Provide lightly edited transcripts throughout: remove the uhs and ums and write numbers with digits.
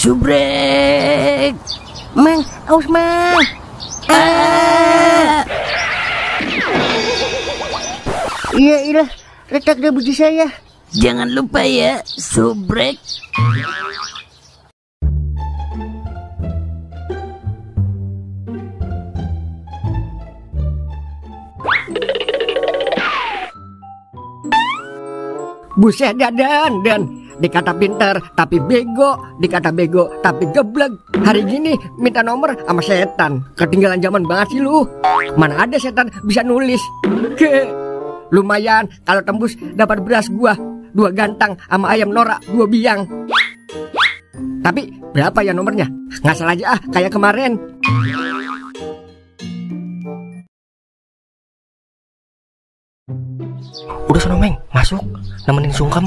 Subrek. Mang, awas Mang. Iya, retak deh biji saya. Jangan lupa ya, Subrek. Buset Dan dikata pinter tapi bego, dikata bego tapi geblek. Hari gini minta nomor sama setan. Ketinggalan zaman banget sih lu. Mana ada setan bisa nulis. Lumayan kalau tembus dapat beras gua 2 gantang sama ayam norak 2 biang. Tapi berapa ya nomornya? Ngasal aja kayak kemarin. Udah sono Meng, masuk nemenin sungkem.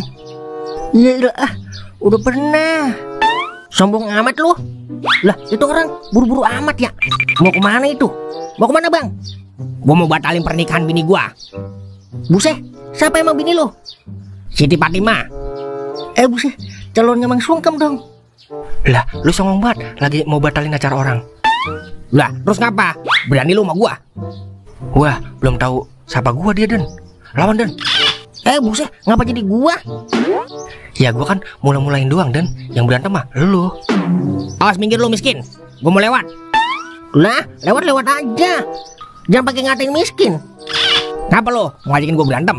Iya udah pernah. Sombong amat lu. Lah itu orang buru-buru amat ya. Mau kemana itu? Mau kemana bang? Gua mau batalin pernikahan bini gua. Buset, siapa emang bini lu? Siti Fatimah. Buset, calonnya Mang Sungkem dong. Lah lu songong banget, lagi mau batalin acara orang. Lah terus ngapa? Berani lu sama gua? Wah belum tahu siapa gua dia Den. Lawan Den. Buset, ngapa jadi gua? Ya gua kan mulain doang Den. Yang berantem mah lu. Awas minggir lu miskin. Gua mau lewat. Lah, lewat aja. Jangan pakai ngatain miskin. Ngapa lu mau ngajakin gua berantem?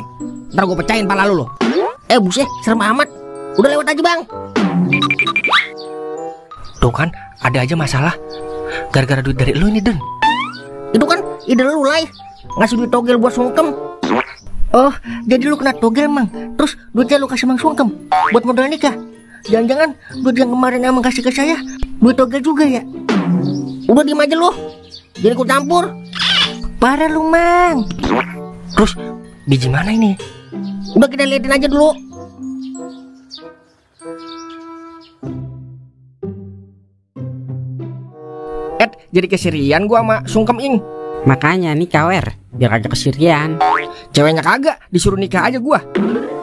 Ntar gua pecahin pala lu. Buset, serem amat. Udah lewat aja bang. Tuh kan ada aja masalah gara-gara duit dari lu ini Den. Itu kan ide lu Lai. Ngasih duit togel buat Sungkem. Oh, jadi lu kena togel Mang. Terus duitnya lu kasih Mang Sungkem buat modal nikah. Jangan-jangan duit yang kemarin emang kasih ke saya duit togel juga ya? Udah diem aja lu. Jadi ikut campur. Parah lu Mang. Terus biji mana ini? Udah kita liatin aja dulu. Jadi kesirian gua sama Sungkem Ing. Makanya nih kawer, biar kagak kesirian. Ceweknya kagak, disuruh nikah aja gua.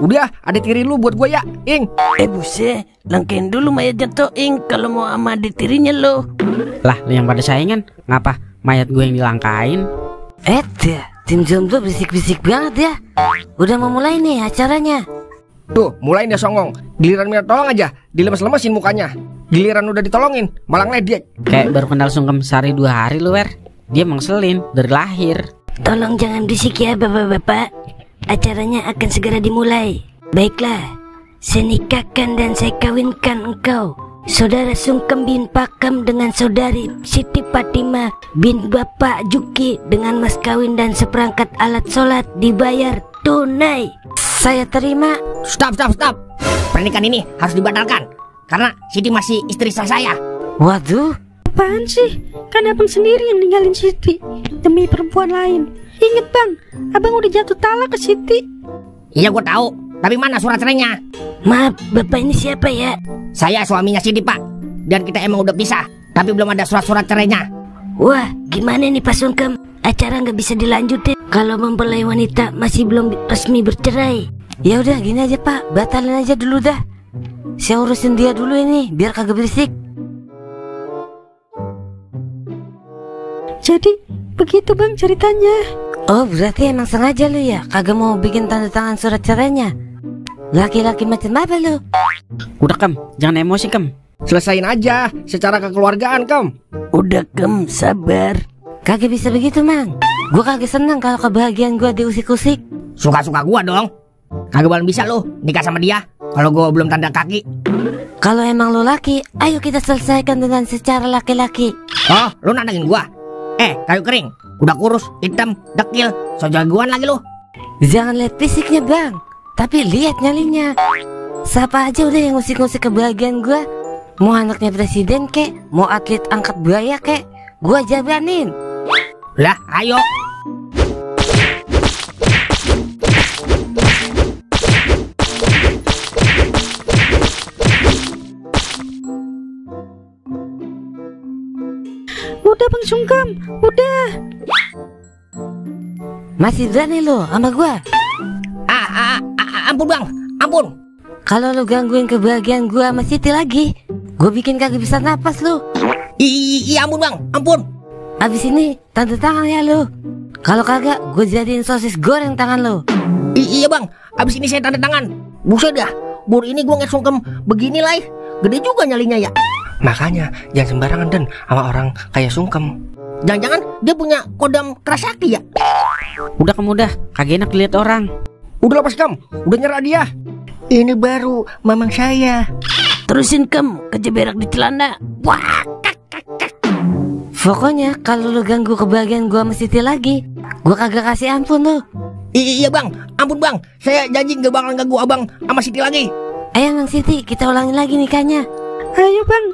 Udah, ada tiri lu buat gua ya, Ing. Buset, langkain dulu mayatnya tuh Ing kalau mau sama ditirinya lo. Lah, lu yang pada saingan, ngapa mayat gue yang dilangkain? Tim jomblo bisik-bisik banget ya. Udah mau mulai nih acaranya. Tuh, mulain dia songong. Giliran minta tolong aja, dilemes-lemesin mukanya. Giliran udah ditolongin, malah ngeledek. Kayak baru kenal Sungkem sehari 2 hari lu Wer. Dia mengselin dari lahir. Tolong jangan bisik ya bapak-bapak. Acaranya akan segera dimulai. Baiklah, saya nikahkan dan saya kawinkan engkau, Saudara Sungkem bin Pakam dengan Saudari Siti Fatimah bin Bapak Juki dengan mas kawin dan seperangkat alat sholat dibayar tunai. Saya terima. Stop. Pernikahan ini harus dibatalkan karena Siti masih istri saya. Waduh, apaan sih? Kan abang sendiri yang ninggalin Siti demi perempuan lain. Ingat bang, abang udah jatuh talak ke Siti. Iya gue tahu, tapi mana surat cerainya? Maaf, bapak ini siapa ya? Saya suaminya Siti pak, dan kita emang udah pisah, tapi belum ada surat-surat cerainya. Wah, gimana nih Pak Sungkem? Acara nggak bisa dilanjutin kalau mempelai wanita masih belum resmi bercerai. Ya udah gini aja Pak, batalin aja dulu dah. Saya urusin dia dulu ini, biar kagak berisik. Jadi begitu bang ceritanya. Oh berarti emang sengaja lu ya kagak mau bikin tanda tangan surat cerainya. Laki-laki macam apa lu? Udah Kem, jangan emosi Kem. Selesain aja secara kekeluargaan Kem. Udah Kem, sabar. Kagak bisa begitu Mang. Gua kagak senang kalau kebahagiaan gua diusik-usik. Suka-suka gua dong. Kagak bakalan bisa lu nikah sama dia kalau gua belum tanda kaki. Kalau emang lu laki, ayo kita selesaikan dengan secara laki-laki. Oh, lu nantangin gua? Kayu kering, udah kurus, hitam, dekil, so jagoan lagi lu. Jangan lihat fisiknya bang, tapi lihat nyalinya. Siapa aja udah yang ngusik-ngusik kebahagiaan gua. Mau anaknya presiden kek, mau atlet angkat buaya kek, gua jabanin. Lah, ayo. Udah bang Sungkem, udah. Masih berani lo sama gua? Ampun bang, ampun. Kalau lo gangguin kebahagiaan gua sama Siti lagi, Gue bikin kagak bisa napas lu. Iya ampun bang, ampun. Abis ini tanda tangan ya lu. Kalau kagak, gue jadiin sosis goreng tangan lu. Iya bang, abis ini saya tanda tangan. Buset dah, bur ini gue ngesungkem begini lah. Gede juga nyalinya ya. Makanya jangan sembarangan Den sama orang kayak sungkem. Jangan-jangan dia punya kodam kerasakti ya. Udah kamu dah, kagak enak lihat orang. Udah lepas Kam, udah nyerah dia. Ini baru mamang saya. Terusin Kem, kejeberak di celana. Wah, pokoknya kalau lu ganggu kebahagiaan gua sama Siti lagi, gua kagak kasih ampun lu. Iya bang, ampun bang. Saya janji gak bakal ganggu abang sama Siti lagi. Ayo Mang Siti, kita ulangin lagi nikahnya. Ayo bang.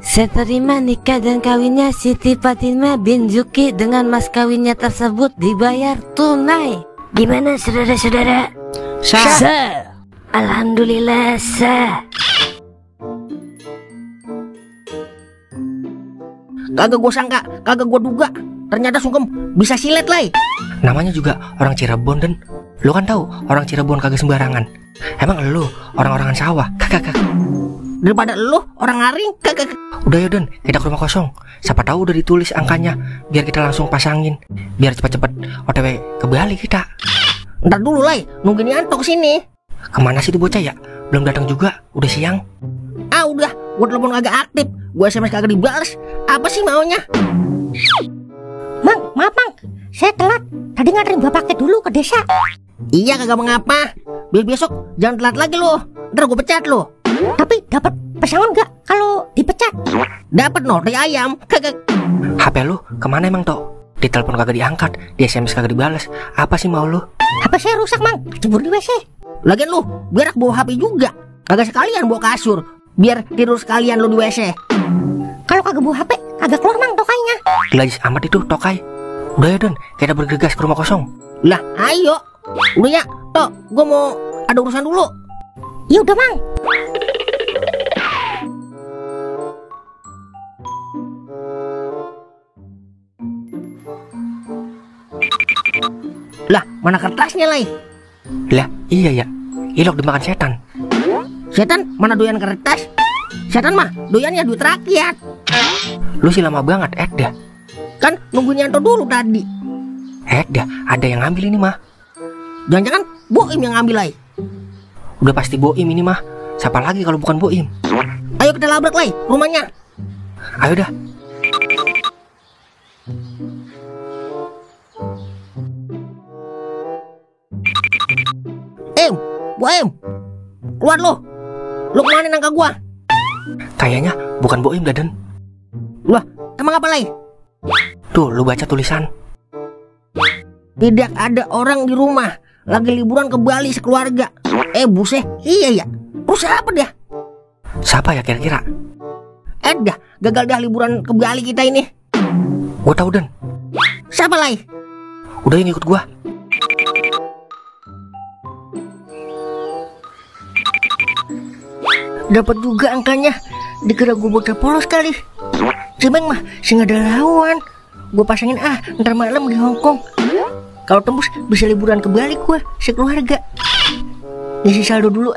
Saya terima nikah dan kawinnya Siti Fatimah bin Zuki dengan mas kawinnya tersebut dibayar tunai. Gimana saudara-saudara? Sah. Alhamdulillah sah. Kagak gue sangka, kagak gue duga. Ternyata sungkem bisa silet lah. Namanya juga orang Cirebon Den. Lu kan tahu orang Cirebon kagak sembarangan. Emang lu orang-orangan sawah? Kagak. Daripada lu orang ngaring, kagak. Udah ya Den, kita ke rumah kosong. Siapa tahu udah ditulis angkanya, biar kita langsung pasangin. Biar cepat-cepat OTW ke Bali kita. Ntar dulu lah, nungguin Yanto kesini. Kemana sih tuh bocah ya? Belum datang juga, udah siang. Ah udah, gue telepon kagak aktif, gue SMS kagak dibales. Apa sih maunya? Mang, maaf Mang, saya telat. Tadi nganterin bapaknya dulu ke desa. Iya kagak mengapa. Biar besok jangan telat lagi lo. Ntar gue pecat lo. Tapi dapat pesangon nggak kalau dipecat? Dapat no, dari ayam. Kagak. HP lu kemana emang Tok? Ditelepon kagak diangkat, di SMS kagak dibales. Apa sih mau lu? HP saya rusak Mang, kecebur di WC. Lagian lu, biar bawa HP juga. Kagak sekalian bawa kasur. Biar tidur sekalian lu di WC. Kalau kagak bawa HP, kagak keluar Mang tokainya. Lajis amat itu Tokai. Udah ya Den, kita bergegas ke rumah kosong. Lah ayo. Udah ya, Tok, gue mau ada urusan dulu. Ya udah Mang. Lah, mana kertasnya lah? Lah, iya ya. Ilok dimakan setan. Setan mana doyan kertas? Setan mah doyannya duit rakyat. Lu sih lama banget, dah. Kan nungguin Yanto dulu tadi. Dah, ada yang ngambil ini mah. Jangan-jangan Boim yang ngambil lah. Udah pasti Boim ini mah. Siapa lagi kalau bukan Boim? Ayo kita labrak lah rumahnya. Ayo dah. Boim, keluar lo. Lu kemana nangka gua? Kayaknya bukan Boim dah Den. Lah, emang apa lagi? Tuh, lu baca tulisan. Tidak ada orang di rumah. Lagi liburan ke Bali sekeluarga. Buset, iya ya. Terus siapa dia? Siapa ya kira-kira? Dah, gagal dah liburan ke Bali kita ini. Gua tahu Den. Siapa lagi? Udah yang ikut gua. Dapat juga angkanya. Dikira gue bocah polos kali. Cemeng mah sih gak ada lawan. Gue pasangin ntar malam di Hongkong. Kalau tembus bisa liburan ke Bali gue sekeluarga. Ngisi saldo dulu